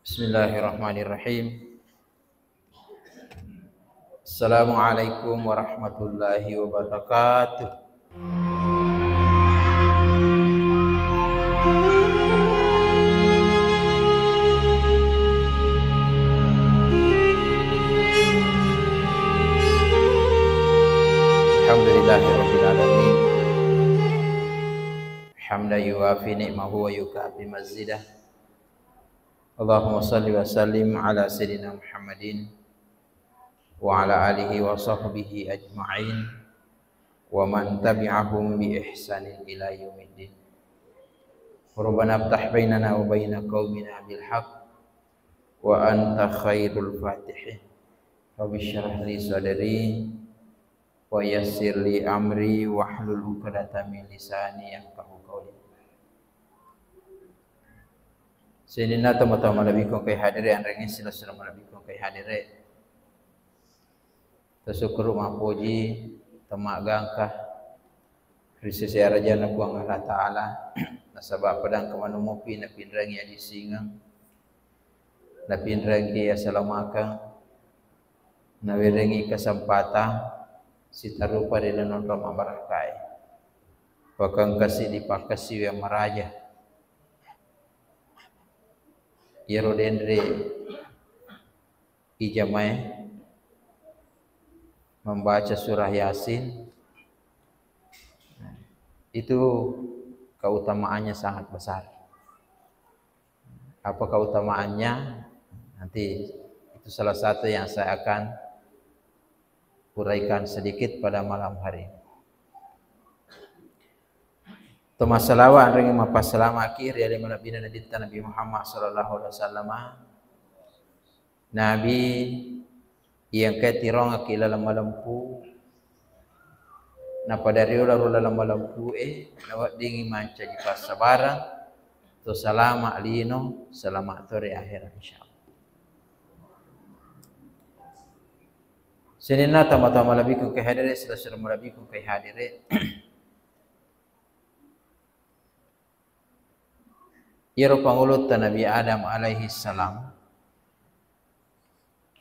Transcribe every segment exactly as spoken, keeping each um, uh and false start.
Bismillahirrahmanirrahim. Assalamualaikum warahmatullahi wabarakatuh. Alhamdulillahirabbil alamin. Hamdan yuwafi ni'mahu wa yukafi mazidah. Allahumma salli wa sallim ala sayyidina Muhammadin wa ala alihi wa sahbihi ajma'in wa man tabi'ahum bi ihsanin ila yaumiddin. Rabbana iftah bainana wa baina qaumina bil haqq wa anta khairul fatihin. Rabbi syrah li sadri wa yassir li amri wahlul 'uqdatam min lisani yafqahu qawli. Sininna tomatoa malebbiku engkae hadere, anrengnge silessureng malebbiku engkae hadere. Tasukkuru mappoji, temaggangka ri sese arajanna Puang Allah Ta'ala, nasaba pada engka manu mupi napinrengi adisingeng, napinrengi asalamakeng, nawerengi kesempatan sitarupa ri lalenna onrong mabbarakkae. Pakengkasi dipakkasiwi maraja. Iyaro denre ijamae membaca surah Yasin, itu keutamaannya sangat besar. Apa keutamaannya? Nanti itu salah satu yang saya akan uraikan sedikit pada malam hari. Tomassalawa anreng mappassalamaki ri ale malebbina Nabitta Nabi Muhammad sallallahu alaihi wasallam. Nabi iya engkae tirongekki laleng malempu, napada riolo ro laleng malempu e, naweddingi mancaji passabareng, to salama lino, salama to ri akhera, insyaallah. Sininna tomatoa malebbiku engkae hadere, silessureng malebbiku engkae hadere. Iyaro pangulutta Nabi Adam alaihi salam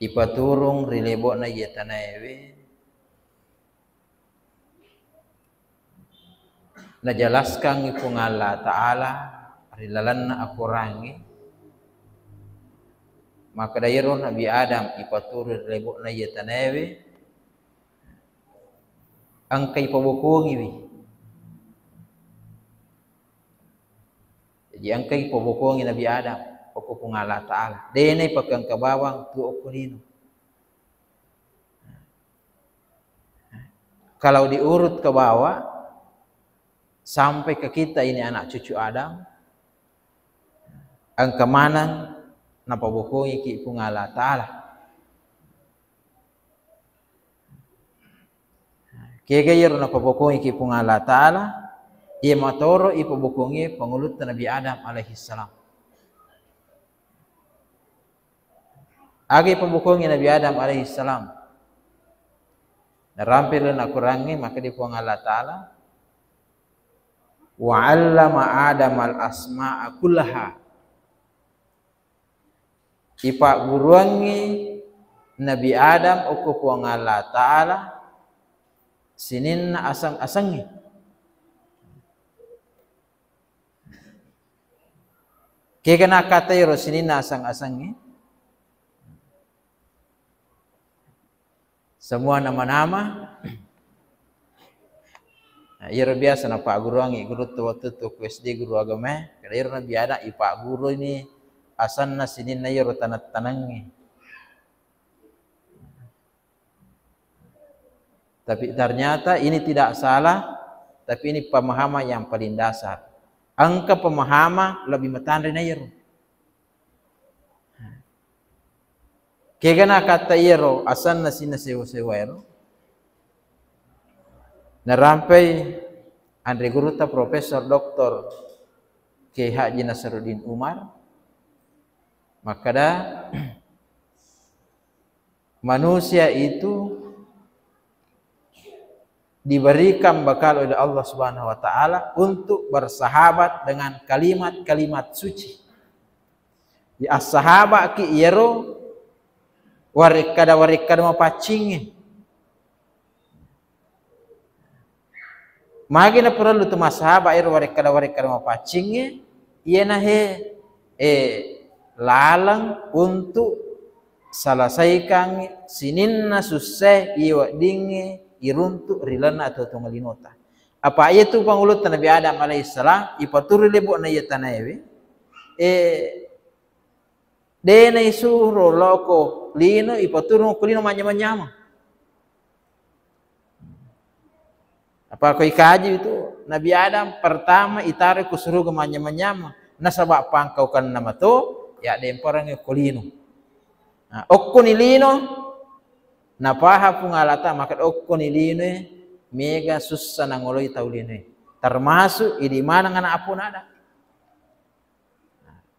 ipaturung ri lebo'na iye tanaewe, najelaskangngi Puang Allah Ta'ala ri lalenna akorangnge, makkeda iyaro Nabi Adam ipaturung ri lebo'na iye tanaewe, engka ipabokongiwi. Jadi engka ipabokongi Nabi Adam okko Puang Allah Ta'ala. De' naipakengka bawang tuo okko lino. Kalau diurut ke bawah sampai ke kita ini anak cucu Adam, engka maneng napabokongiki Puang Allah Ta'ala. Kega iyaro napabokongiki Puang Allah Ta'ala, iya matoro ipabokongi pangulutta Nabi Adam alaihi salam. Aga ipabokongi Nabi Adam alaihi salam? Narampe ri lalenna akorangnge, makkeda Puang Allah Ta'ala, "Wa 'allama Adamal asma'a kullaha." Ipagguruangngi Nabi Adam okko Puang Allah Ta'ala sininna aseng-asengnge. Kega nakkatta iyaro sininna aseng-asengnge? Semua nama-nama. Nah, iyaro biasa napagguruangngi guruttu wettu tu ku S D guru agamae, kada iyaro Nabi Adam ipagguruni asenna sininna iyaro taneng-tanengnge. Tapi ternyata ini tidak salah, tapi ini pemahaman yang paling dasar. Engka pemahaman lebih matanre na iyaro. Kega nakkatta iyaro asenna sininna sewa-sewa ero? Narampai anre gurutta Profesor Doktor Kiai Haji Nasaruddin Umar makkeda, manusia itu diberikan bekal oleh Allah Subhanahu wa Ta'ala untuk bersahabat dengan kalimat-kalimat suci. Assahaba'ki iyaro warekkada-warekkada mapaccingnge. Magi naparellu tu massahaba ero warekkada-warekkada mapaccingnge, iyena he, eh, laleng untuk selesaikan sininna susse iya weddingnge iruntu ri lalenna atuo-tuongeng linota. Apa iya tu pangulutta Nabi Adam alaihissalam, ipaturu lebo'na iya tanaewe, eh, de naisuro lao ko lino, ipaturung ko lino manyameng-nyameng. Apa ko ikaji itu Nabi Adam pertama itaro ko suruga manyameng-nyameng, nasaba pangkaukenna mato, ya dempareng ko lino. Nah, okkoni lino, napaha Puang Allah Ta'ala maka okkoni lino, mega sussa nangoloi tau lino. Termasuk idi maneng anak apona Adam.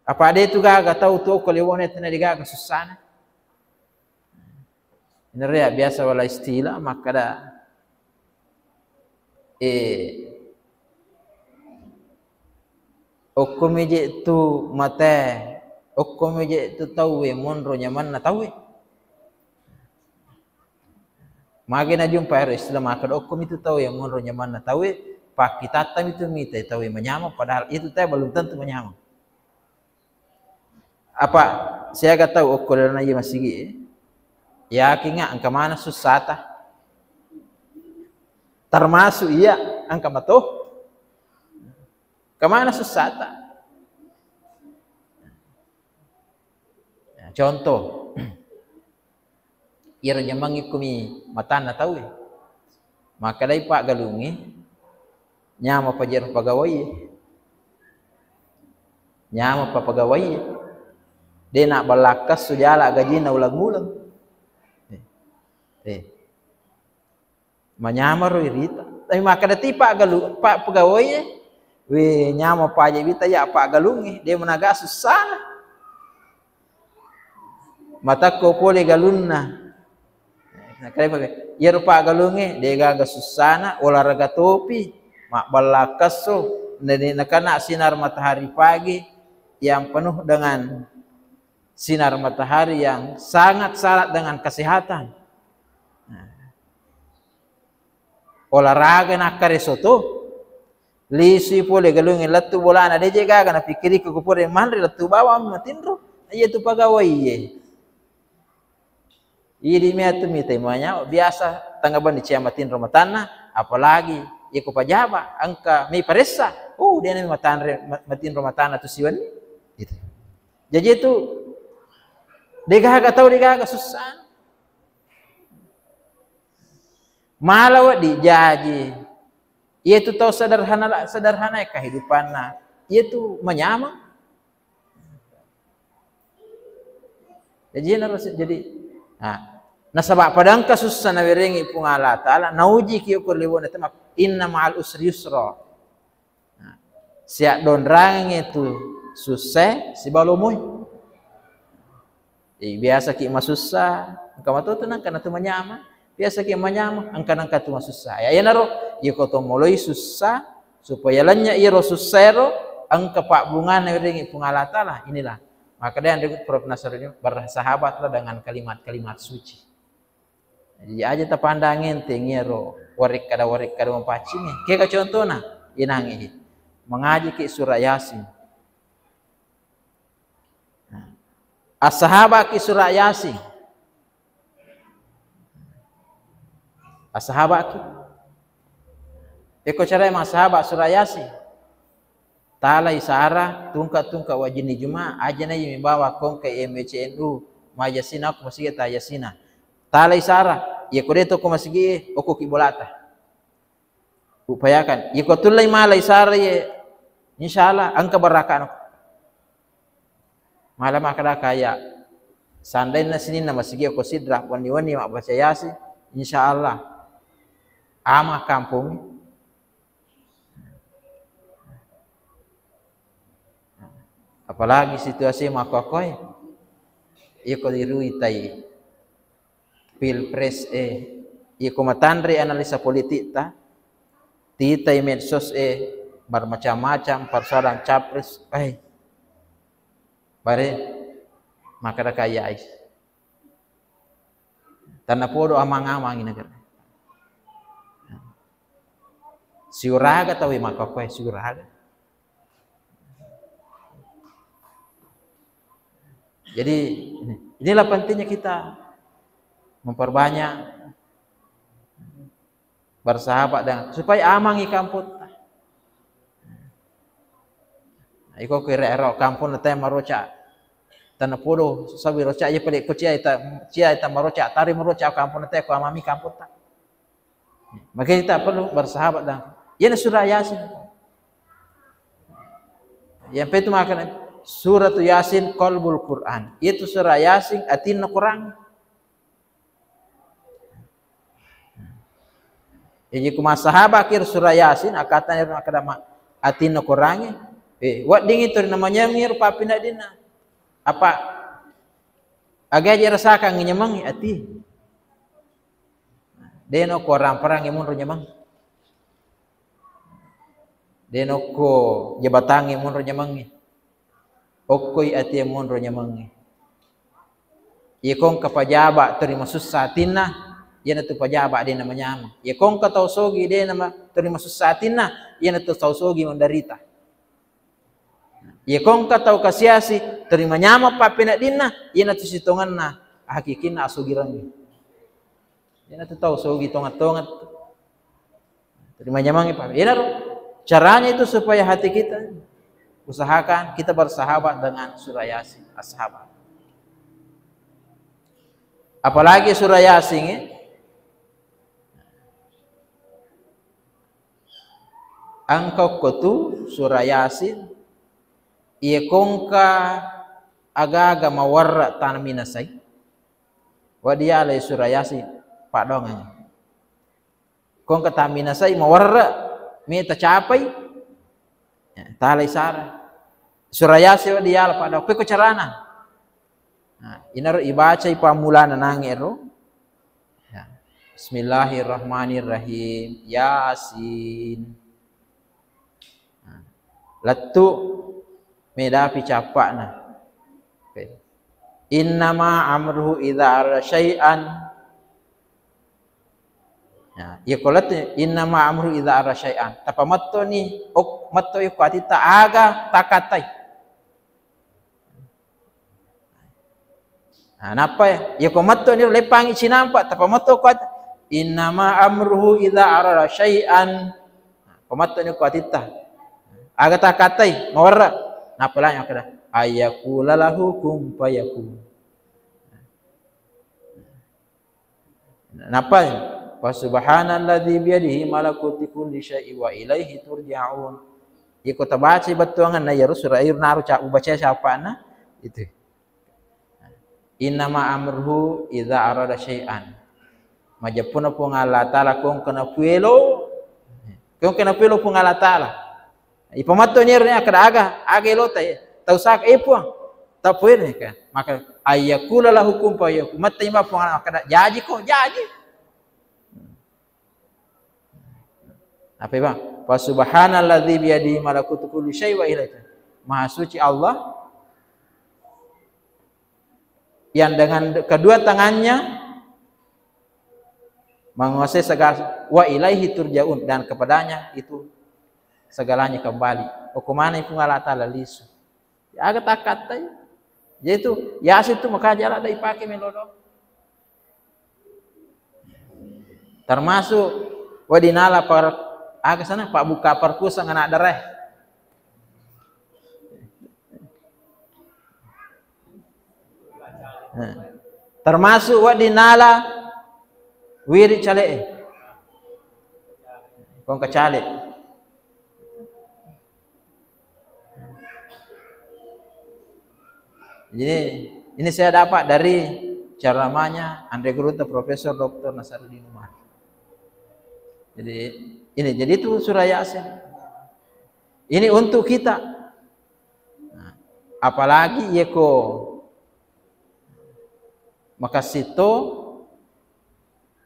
Apa de tu gaga tau tu okko lewone tena de gaga sussana. Inere biasa wala istilah makkada, eh, okko meje tu mate, okko meje tu tauwe monro nyamanna tauwe. Magi najumpa ero istilah makkada okko mitu tau yang monro nyamanna tauwe, pakkitatta mitu mita tauwe manyameng, padahal itu tauwe belum tentu manyameng. Apa siaga tau okko lalona iya masigi, yakinga engka mana sussata. Termasuk iya engka mato. Engka mana sussata. Nah, contoh. Iyaro jamangnge kumi matanna tauwe. Makkedai paggalungnge, nyamapa jero pagawai. Nyamapa pagawai. De na ballakkasso jala gajinna uleng-uleng. Eh. Eh. Manyamaro irita. Tapi makkeda ti paggalu-, pa-, pegawai e, we nyama paja wita ya paggalungnge, de menaga sussana. Matakko pole galunna. Iyaro paggalungnge, de gaga sussana, olahraga topi, mabballakkasso, nani nakana sinar matahari pagi yang penuh dengan sinar matahari yang sangat syarat dengan kesehatan. Nah. Olahraga nakkareso to. Lisui pole galungnge lettu bolana, de je gaga napikkirikku ko pole manre lettu bawang matinro. Iya tu pagawai ye. Idi mea tu mita manyameng biasa tengnga benni cia matinro matanna, apalagi iko pajaba engka mi paressa. Oh, de na matanre ma-, matinro matanna tu siwenni. Gitu. Jaji tu, de gaga tau, de gaga sussa. Mala wedding jaji. Iya tu tau sederhana, sederhana kehidupanna. Iya tu manyameng. Jaji, jadi, nah, nasaba pada engka sussa nawerengi Puang Allah Ta'ala, nauji ki ukur liwona temak, inna ma'al usri yusra. Nah, siaddonrangengnge tu sussa sibawa lomoi. Jadi biasa ki masussa, engka mato tu nengka natu manyameng. Biasa ki manyameng, engka nengka tu masussa. Ya, iyanaro, iko to moloi sussa, supaya lennye iyaro sussa ero, engka pabbungana werengi Puang Allah Ta'ala. Inilah. Maka dia yang disebut Prof Nasruddin bersahabatlah dengan kalimat-kalimat suci. Jadi aja tapandang enteng iyaro warekkada-warekkada mapaccingnge. Kega contona? Inangi. Mengajiki surah Yasin. Nah. Assahabaki surah Yasin. Assahabaki. Eko cara massahaba surah Yasin. Talai sara, tungka-tungka wajinni Juma, aja na yemi bawa kongka M C N U, majasina ko masigi ta yasina. Talai sara, iya ko de to ko masigi, oko ki bolata. Upayakan, iya ko tullai malai sara ye, insya Allah engka barakana. Mala makkeda kaya, seandainna sininna masigi ko sidra, wenni-wenni mabbaca Yasin, insya Allah ama kampung. Apalagi situasi makkuakkuae. Iko diruitai pilpres e, iko matanre analisa politik ta, titai medsos e, bermacam-macam persoalan capres, eh. Bare, Makkeda Kak Yais. Tennapodo amang-amang i negara. Siuraga tauwe makkokkoe, siuraga. Jadi, inilah pentingnya kita memperbanyak bersahabat dengan, supaya amangi kampotta. Iko kira ero kampong na te maroca, tennapodo sawi roca, iya pale ko cia ita, cia ita maroca, tari maroca kampong na te, ko amami kampotta. Makanya kita perlu bersahabat dengan, iyana surah Yasin. Yang itu makanya surah Yasin qalbul Quran. Itu surah Yasin atinna Quran. Jadi ku massahaba kir surah Yasin, akatanya ro akadama atinna Qurangnge. Eh, weddingi tu namanyamengi ro papinadinna. Apa aga aja rasakan nyemengi ati. Deno ko ramparang monro nyemeng. Deno ko jabatangnge monro nyamengnge. Okkoi atie monro nyamengnge. Iye ko engka pajaba terima sussa atinna, iyanatu pajaba de namanyameng. Iye ko engka tau sogi de nama terima sussa atinna, iyanatu tau sogi menderita. Iye ko engka tau kasiasi terima nyameng pappeneddinna, iyanatu sitongenna hakikinna asugirengnge. Iyanatu tau sogi tonget-tonget. Terima nyameng, Pak. Iyanaro caranya itu supaya hati kita, usahakan kita bersahabat dengan surah Yasin, ashabat. Apalagi surah Yasin, eh, engka okko tu surah Yasin, iye ko engka aga-aga mawarra tana minasai, wedding yalai surah Yasin paddoangeng. Ko engka tamminasai mawarra, meta capai, ya, talai sara. Surah Yasin wedding yala paddoangeng. Pekko carana. Nah, inaro ibacai pammulana nangnge ro. Ya. Bismillahirrahmanirrahim. Yasin. Nah, lettu medapi cappa'na. Oke. Innama amruhu idza arada syai'an. Ya, iya ko lettu, innama amruhu idza arada syai'an. Tapamettoni, ok, metto iya ko atitta aga takattai. Nah, nappa iya ko metto ni leppangi cinampa, tapametto ko at-, innama amruhu idza arada syai'an. Nah, pametto ni ko atitta. Aga takattai, mawarra. Nappa lagi makkeda, ayyakula lahu kun fayakun. Nappa, fa subhanalladzi biyadihi malakuti kulli syai'in wa ilaihi turja'un. Iko tabacai bettuangenna iyaro surah, iyaro naro ca-, ubacai syafaatna itu. Innama amruhu idza arada syai'an. Majeppuna Puang Allah Taala ko engka napuelo, ko engka napuelo Puang Allah Taala. Ipametto ni ero ni akkeda aga, aga elota, eh, tau saka, eh, Puang, tapuelo ka. Maka ayyakula lahu kun fayakun. Mette ni Puang Allah makkeda, jaji ko, jaji. Apa, Bang? Fa subhanalladzi biyadihi malakutu kulli syai wa ilaihi. Maha suci Allah yang dengan kedua tangannya menguasai segala, wa ilaihi turja'un, dan kepadanya itu segalanya kembali. Okko maneng Puang Allah Taala lisu. Aga takattai. Jadi itu Yasin tu makaja ladde ipake melo do. Termasuk wedding nala par-, aga sana, pabbuka perkusang anak dere. Nah. Termasuk wedding nala wirid cale'e. Ko engka cale. Jadi, ini saya dapat dari ceramahnya Andre Gurutta Profesor Doktor Nasaruddin Umar. Jadi, ini, jadi itu surah Yasin. Ini untuk kita. Nah, apalagi iya ko makasito,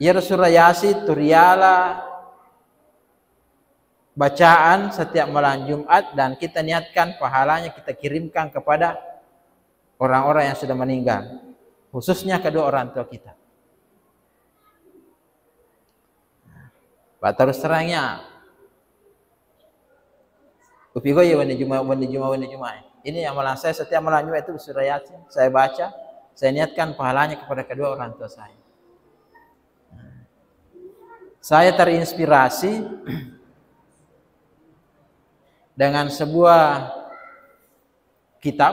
iyaro surah Yasin tu riala bacaan setiap malam Jumat dan kita niatkan pahalanya kita kirimkan kepada orang-orang yang sudah meninggal, khususnya kedua orang tua kita. Pak, terus terangnya, upigau ya, wenni Juma, wenni Juma, wenni Juma. Ini amalan saya, setiap malam Jumat itu surah Yasin saya baca, saya niatkan pahalanya kepada kedua orang tua saya. Saya terinspirasi dengan sebuah kitab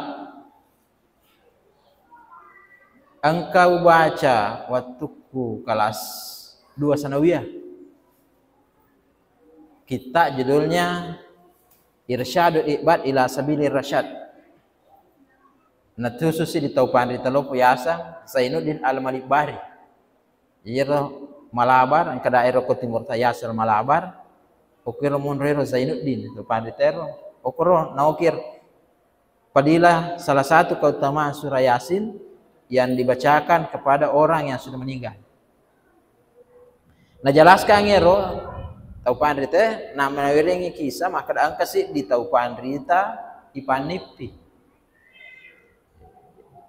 engka ubaca wattukku kelas dua sanawiyah. Kitab judulnya Irsyadul Ibad ila Sabilir Rasyad. Natususi di tau panrita loppo yaseng Zainuddin Al-Malibbari. Iyaro Malabar, engka daerah ko Timur Tayasal Malabar, okiro monro ero Zainuddin, tau panrita ero, okoro naukir fadilah salah satu keutamaan surah Yasin yang dibacakan kepada orang yang sudah meninggal. Najelaskan ero tau panrita, na menawirengi kisah, maka engka siddi tau panrita ipannippi.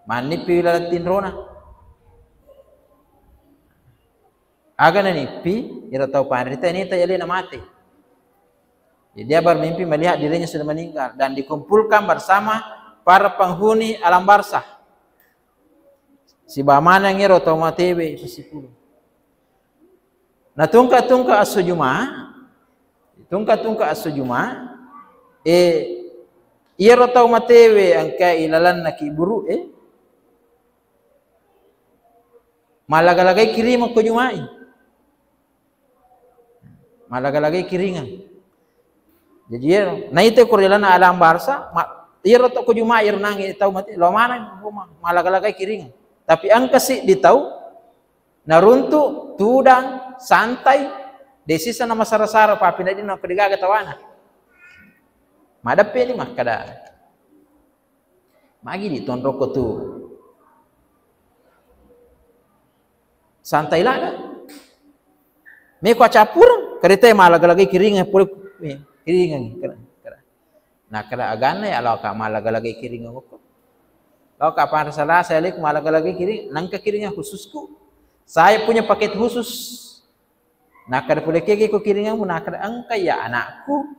Mannippi laleng tinrona. Aga nanippi, ira tau panrita ini tau alena mate. Jadi dia bermimpi melihat dirinya sudah meninggal dan dikumpulkan bersama para penghuni alam barzah. Sibawa maneng ero tau matewe sisipulung. Natungka-tungka esso Juma, tungka-tungka esso Juma, eh, iyaro tau matewe engka ilalenna kiburu'e, eh, mallaga-lagai kiringeng ko Juma'i. Mallaga-lagai kiringeng. Jadi iyaro, naita ko ri lalenna alam barzah, ma-, iyaro to ko Juma'i ro nangi tau mate, lo maneng, mallaga-lagai kiringeng. Tapi engka siddi tau, naruntu, tudang, santai, de sisa na masara-sara, papinadinna ko degaga tawana. Madeppe ni makkada, magi ditonroko tu santai lada. Meko acappureng, kereta mallaga-lagai kiringeng, pole, eh, kiringeng, kera, kera. Nakkeda aganna ya, lao ka mallaga-lagai kiringeng okko. Lao ka panrasa-rasa ya, leko mallaga-lagai kiring, nengka kiringeng khususku. Saya punya paket khusus. Nakkeda pole kege ko kiringengmu, nakkeda engka ya anakku.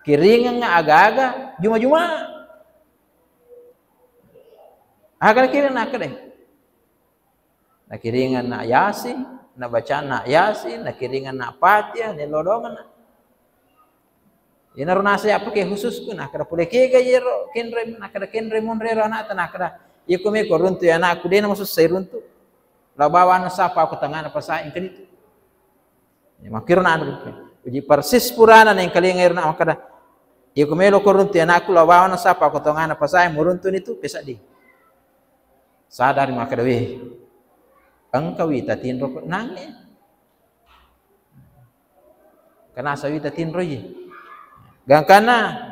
Kiringeng aga-aga, juma-juma. Aga kiring nakkeda. Nakiringenna Yasin, nabacanna Yasin, nakiringenna Fatihah, nellodongenna. Inaro nasa ya pake khususku, nakkeda pole kega yero kenre, nakkeda kenre monre ro anakta, nakkeda, "Iko meko runtu ya anakku, dena masussai runtu. Lao bawana sapa ko tengana pasae engka ditu." Ya, makkiro na anu, uji persis purana nengkalinga ero na makkeda, "Iko melo ko runtu ya anakku, lao bawana sapa ko tengana pasae, muruntu nitu pesaddi." Sadari makkeda, "Weh, engka wita tinro ko nange." Kenasa wita tinro ji. Gangkana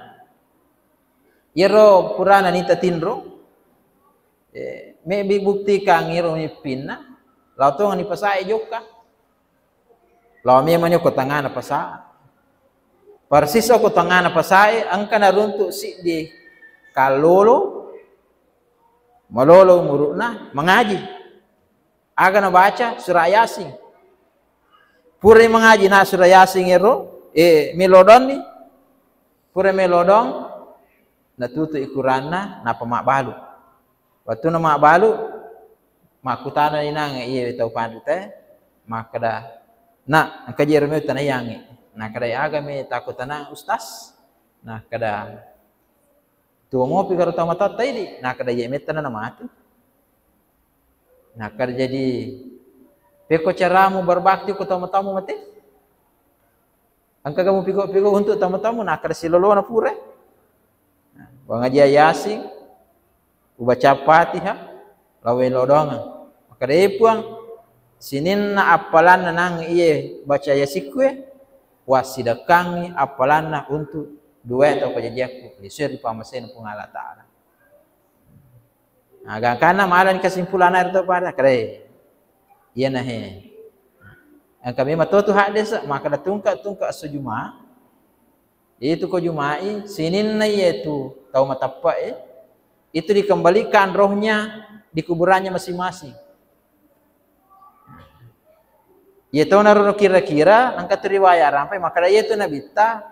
yero purana nita tinro, eh, mebbi buktikan iro mippinna, lao tongeng ni pasae jokka. Lao memang ni ko tengana pasa. Persis ko tengana pasae, engka naruntu siddi kallolo, malolo umuru'na, mangaji. Aga nabaca? Surah Yasin. Pura mangaji na surah Yasin ero, eh, melodonni. Pura melodong, natutu i Quranna, nappa mabbalu. Wattuna mabbalu, makkutana inang iye tau panrita, makkeda, "Nak, engka jero mi tanaiyangngi?" Nakkeda, "Aga mi takko tanang, Ustaz?" Nakkeda, "Tuo mopi garo tau matatta idi?" Nakkeda, "Iye metta na mati." Nakkeda, "Jadi, pekko caramu berbakti ko tau matamu mate? Engka kamu pigo-pigo untuk tau matamu?" Nakkeda, "Silolona pura. Wangajia Yasin, ubaca Fatihah, lao welo doangeng." Makkeda, "Eh, Puang, sininna appalanna nang iye baca Yasikku e, wassidekangngi appalanna untuk dua tau pajajiakku, lisui ri pammasena Puang Allah Ta'ala." Nah, gangkanna malani kesimpulanna ero to pada kere. Iyana he. Engka memang to tu haddese, makkeda tungke-tungke esso Juma. Itu ko Juma'i, sininna iyetu tau mateppe'e, itu dikembalikan rohnya di kuburannya masing-masing. Iya tona ro kira-kira, engka tu riwayat rampai, makkeda iya tu Nabitta,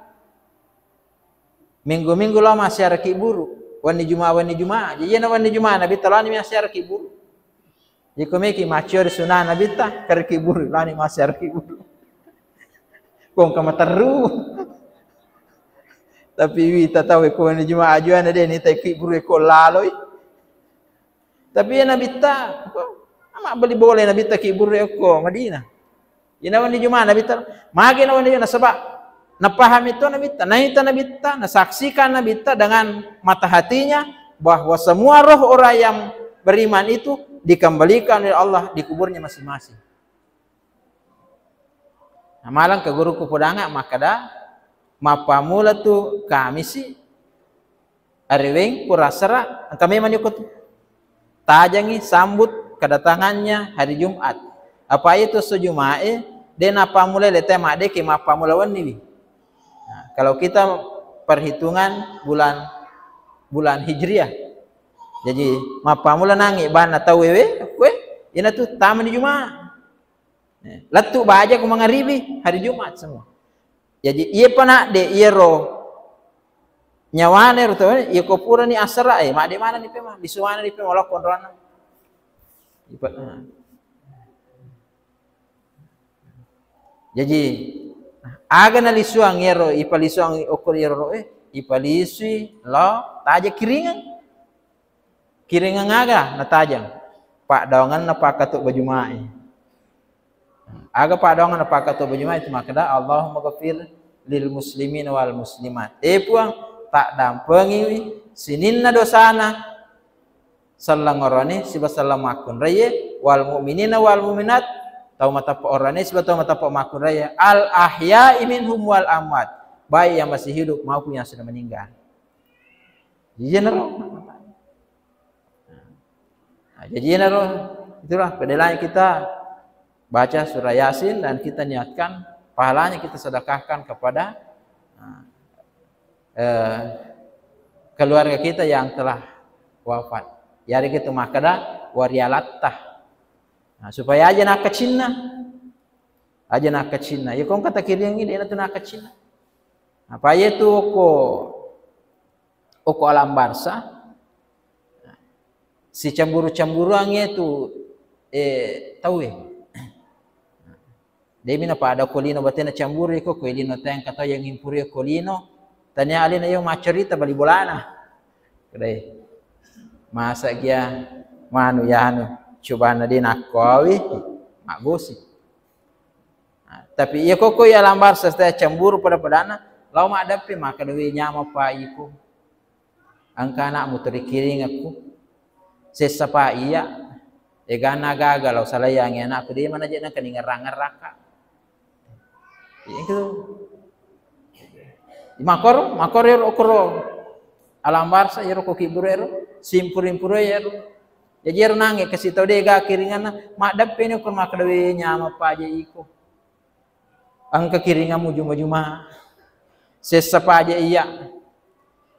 minggu-minggu lao massiara kibburu, wenni Juma, wenni Juma. Jadi iyana wenni Juma Nabitta laoni massiara kibburu. Iko meki macciori sunana Nabitta, kare kibburu, laoni massiara kibburu. Kong kamaterru. Tapi wita tau ko wenni Juma ajuana de ni tai kibburu ko laloi. Tapi iya Nabitta, ko, ama beli boleh Nabitta kibburu ko Madinah. Ina wenni Juma Nabitta, magi na wenni Juma, nasaba napahami to Nabitta, naita Nabitta, nasaksikan Nabitta dengan mata hatinya bahwa semua roh orang yang beriman itu dikembalikan oleh Allah di kuburnya masing-masing. Nah, malang ke guruku podanga makkeda, mappammula tu Kamisi, areweng, pura asera, engka memang iko tu. Tajangi sambut kedatangannya hari Jumat. Apa itu esso Jumae, de nappammula lete madde ke mappammula wenniwi. Nah, kalau kita perhitungan bulan, bulan Hijriah. Jadi, mappammula nangi banna tau wewe, kue, ina tu tamani Juma. Eh, lettu baja ku mangaribi hari Jumat semua. Jadi, iya pa nadde, iyaro nyawana ro tau, iya ko purani asera, eh, madde manani pema, lisu manani pema, lao konroanna. Ipa-, eh. Jadi, aga nalisuang iyaro, ipalisuang okko iyaro, eh, ipalisui lao taja kiringeng. Kiringeng aga natajang? Paddoangenna pakkato baju mai. Aga paddoangenna pakkato baju mai? Itu makkeda, "Allahumma ghafir lil muslimin wal muslimat." Eh Puang, taddampengiwi sininna dosana selleng orane siba selleng makkunraie, wal mu'minina wal mu'minat, tau mateppa orane siba tau mateppa makkunraie, al ahya'i minhum wal amwat, baik yang masih hidup maupun yang sudah meninggal. Iyanaro. Nah, jadi iyanaro, itulah, kedelai kita baca surah Yasin dan kita niatkan pahalanya kita sedekahkan kepada, nah, eh, keluarga kita yang telah wafat. Jadi kita makkeda warialatta. Nah, supaya aja nakkacinna. Aja nakkacinna. Ya kong kata kiriangi dia tu nakkacinna. Apa ya tu ko Okko alam barsa, sicamburu-camburuangnge tu, eh, tauwe. Demi napada ko lino batena camburu iko, ko lino tengka tau yang impuri ko lino, tania alena yo maccarita bali bolana. Kedai. Masa gia manu yanu, cobana de nakkoawi, maggosi. Nah, tapi iya koko iya lambar sesta cemburu pada-padana, lao maddeppe maka dewe nyama pa iko. Engka anakmu teri kiringekku. Sessa pa iya. Egana gaga lao salayangi anakku de mana je nengka ningerang-ngeraka. Itu. Makoro, makoro ero okoro. Alam barsa ero ko kiburu ero, simpur-impuru ero. Jaji ero nange kasi tau de ga kiringanna, maddeppe ni okoro maka dewe nyama pa je iko. Engka kiringammu juma-juma. Sessa paja iya.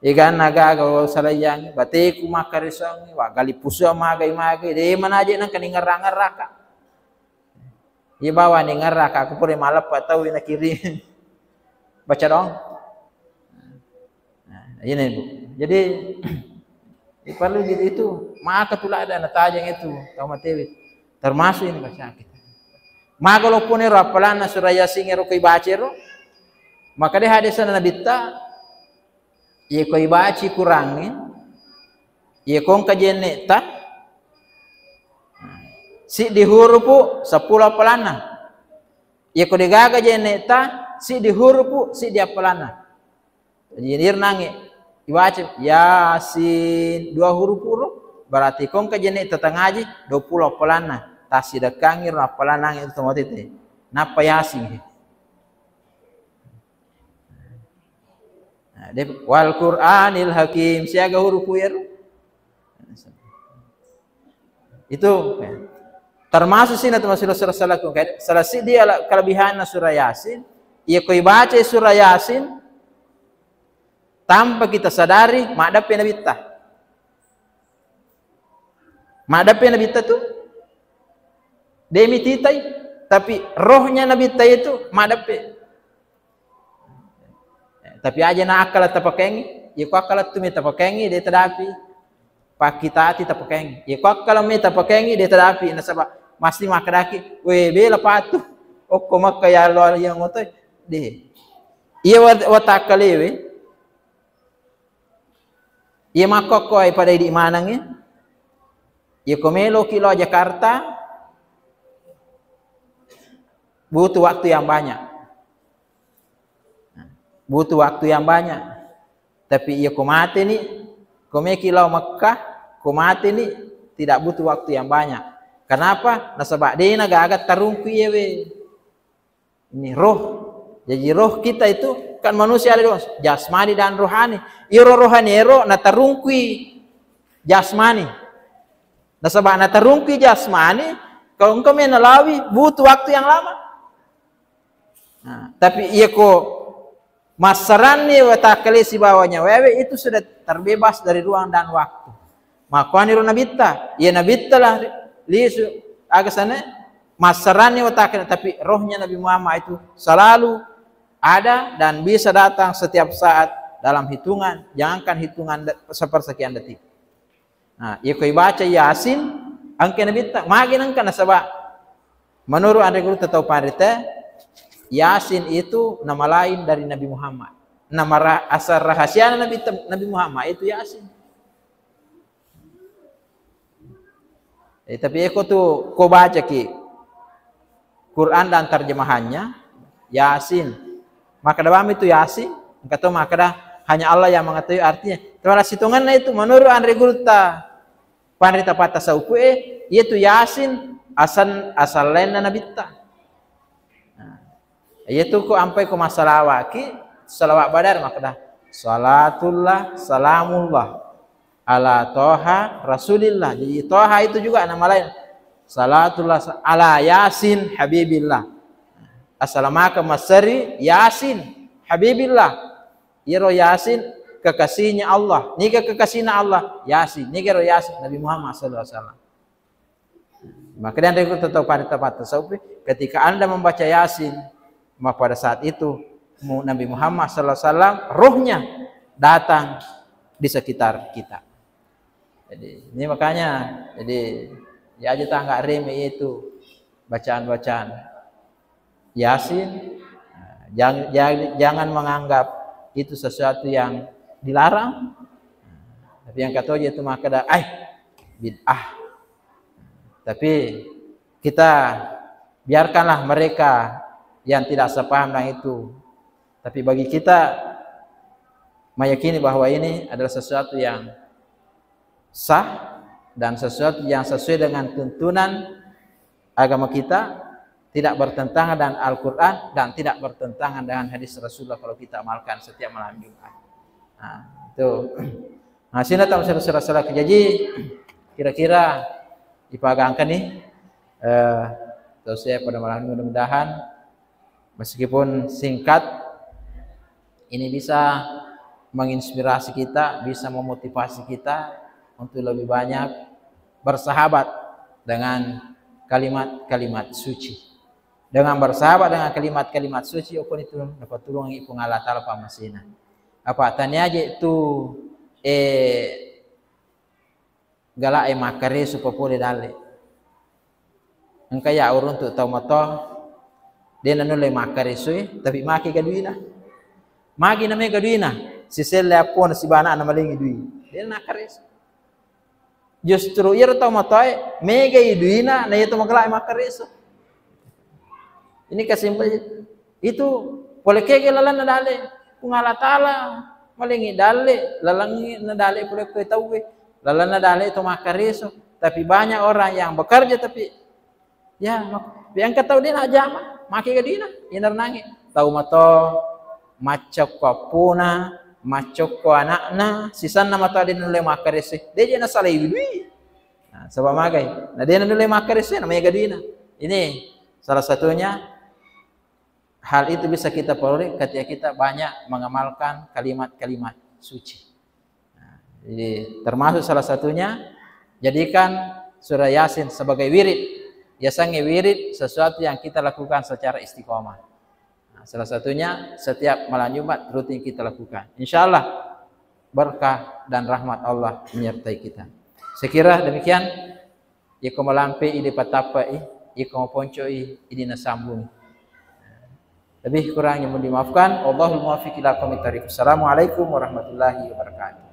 Eganna gaga wau salayyangi, bateku makkarisongi, waggali pusua magai-magai, de manaje nengka ningerang-ngeraka. Iya bawa ningeraka, aku pura maleppa tau na kiri. Baca dong. Nah, ini, Bu. Jadi, perlu gitu itu. Maka tulada natajang itu, tau matewe. Termasuk ini baca kita. Maga loppone ro appalanna surah Yasin ero koi baca ero. Maka de hadisna Nabitta, iya koi baci kurangi, iya kongka jenne'ta, siddi hurupu seppulo appalanna. Iya ko degaga jenne'ta, siddi hurupu, siddi appalanna. Jadi, iyaro nange ibaca Yasin dua huruf ro, berarti kongka jenne tatangaji dua puluh appalanna. Tassidekkangi ro appalanna nange itu tomotete. Nappa Yasin. Nah, de-, wal Qur'anil Hakim, siaga huruf iyaro? Itu, ya. Termasuk sih, nah, termasuk surah-surah laku. Kayak salah siddi ala kelebihanna surah Yasin. Iya koi baca surah Yasin, tanpa kita sadari, maddeppe Nabitta. Maddeppe Nabitta tu, de' mititai, tapi rohnya Nabitta itu maddeppe. Tapi aja na akkala tapakengi, iya ko akkala tu mi tapakengi, de' tadapi. Pakkitati tapakengi. Iya ko akkala mi tapakengi, de' tadapi. Nasaba mesti makkedaki, "We, bela patu. Okko Mekka ya Allah yang ngoto." De'. Iya wat-, watakkalewe. Iya makkokko ai pada idi manengngi. Iya ko meloki lao Jakarta, butuh waktu yang banyak. Butuh waktu yang banyak. Tapi iya ko mateni, ko meki lao Mekah, ko mateni, tidak butuh waktu yang banyak. Kenapa? Nasaba de'na gaga tarungkui iyewe. Ini roh. Jadi roh kita itu kan manusia ada dua, jasmani dan rohani. Iro rohani ero natarungkui jasmani. Nasaba natarungkui jasmani, kalau engkau menalawi butuh waktu yang lama. Nah, tapi iya ko massaranni watakkale sibawa nyawawe itu sudah terbebas dari ruang dan waktu. Makkuaniro Nabitta, iya Nabitta lah lisu aga sana massaranni watakkale, tapi rohnya Nabi Muhammad itu selalu ada dan bisa datang setiap saat dalam hitungan, jangankan hitungan de-, sepersekian detik. Nah, iya ko ibaca Yasin, engka Nabitta, magi nengka nasaba menurut anre gurutta tau panrita, Yasin itu nama lain dari Nabi Muhammad. Nama ra-, asal rahasiana Nabi, Nabi Muhammad itu Yasin. Eh, tapi eko tu ko baca ki Quran dan terjemahannya, Yasin. Makkeda bami tu Yasin, engka to makkeda hanya Allah yang mengetahui artinya. Tapi sitongenna itu menurut anre gurutta, panrita patta sauku e, iya tu Yasin asal, asal lainna Nabitta. Nah, iya tu ko ampai ko massalawaki, salawat badar makkeda, "Salatullah, salamullah ala Toha Rasulillah." Jadi Toha itu juga nama lain. "Salatullah sa-, ala Yasin Habibillah." Assalamaka masseri Yasin Habibillah. Iyaro Yasin kekasihnya Allah. Niga kekasihna Allah? Yasin. Niga ro Yasin? Nabi Muhammad sallallahu alaihi wasallam. Maka dia anre gurutta tau panrita patta sauku e, ketika Anda membaca Yasin, maka pada saat itu mu-, Nabi Muhammad sallallahu alaihi wasallam rohnya datang di sekitar kita. Jadi, ini makanya, jadi, ya aja tangga reme itu bacaan-bacaan Yasin. Nah, jang-, jang-, jangan menganggap itu sesuatu yang dilarang. Tapi yang katoje itu makkeda, "Ai, bid'ah." Tapi kita biarkanlah mereka yang tidak sepaham dengan itu. Tapi bagi kita meyakini bahwa ini adalah sesuatu yang sah dan sesuatu yang sesuai dengan tuntunan agama kita, tidak bertentangan dengan Al-Quran dan tidak bertentangan dengan hadis Rasulullah kalau kita amalkan setiap malam Jumat. Nah, itu. Nah, sini tahu saudara-saudara. Jadi kira-kira ipagangkan nih, eh, terus ya pada malam ini mudah-mudahan meskipun singkat, ini bisa menginspirasi kita, bisa memotivasi kita untuk lebih banyak bersahabat dengan kalimat-kalimat suci. Dengan bersahabat dengan kalimat-kalimat suci, okko itu napatulungi Puang Allah Ta'ala pammasena. Apa tania je tu, eh, gala e makkareso papole dalle. Engka ya uruntu tau mato, de nanulle makkareso e, tapi maki gaduina. Magi na mega duina, siselle appona sibana na malengi dui. De nakkareso. Justru iyaro tau matoe megai duina na iya to magala e makkareso. Ini kesimpulan itu pole kege lalenna dalle. Puang Allah Ta'ala malengi dalle, lalenna dalle pole ko tauwe. Lalenna dalle to makkareso, tapi banyak orang yang bekerja tapi ya, mak-, engka tau de najama, maki gadina, inernangi. Tau mato maccokko appona, maccokko anakna, sisanna mato de nulle makkareso. De je nasalai dui. Nah, saba magai. Na de nulle makkareso, na mega duina. Ini salah satunya hal itu bisa kita peroleh ketika kita banyak mengamalkan kalimat-kalimat suci. Nah, jadi termasuk salah satunya, jadikan surah Yasin sebagai wirid. Yasengnge wirid sesuatu yang kita lakukan secara istiqomah. Nah, salah satunya setiap malam Jumat rutin kita lakukan. Insya Allah berkah dan rahmat Allah menyertai kita. Saya kira demikian. Iko malampe idi patappai, iko maponcoi idi nasambung. Lebih kurangnya mohon dimaafkan. Wallahul muwaffiq ila aqwamit thariq. Assalamualaikum warahmatullahi wabarakatuh.